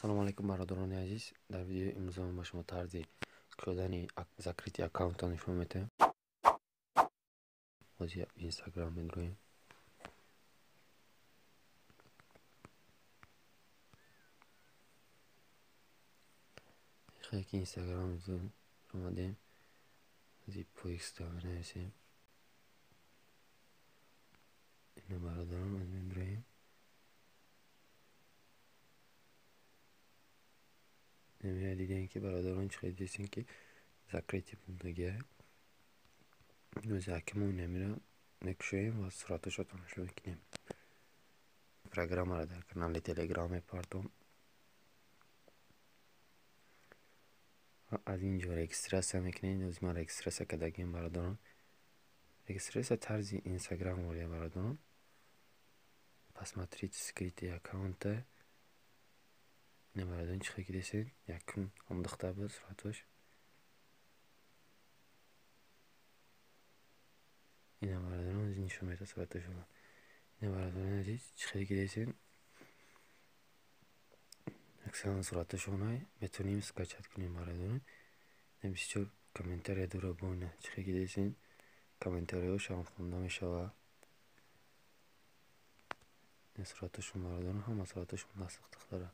Салому алайкум, бародарони азиз. Дар видеои имрӯза ман ба шумо тарзи кушодани закрытый аккаунтро нишон медиҳам. Ҳозир Инстаграм медроем. Хеле ки Инстаграм омадем, ҳозир поиска менависем. Ина, бародарон, аз медроем. Намея, дидем ки, бародарон, чӣ хел дидем, ки закрытый мондагия. Ози акимо намира мекушоем ва сураташро тамошо мекунем. Программаро дар канали Телеграм мепартом. Аз ин ҷо регистрация мекунед. Ози ман регистрация кардагиам, бародарон. Регистрация тарзи Инстаграм ория, бародарон. Посмотреть скрытый аккаунта. Ина, бародарон, чӣ хел ки дидед, якум ҳамдухтар буд сураташ. Ина, бародарон, ози нишон медиҳад сураташро. Ина, бародарони азиз, чӣ хеле ки дидед, аксаран сураташона метавонем скачать кунем, бародарон. Ина, бисёр комментария дора бо. Ина, чӣ хел ки дидед, комментарияҳошам хонда мешавад. Ина сураташон, бародарон, ҳама сураташон дастдухтара.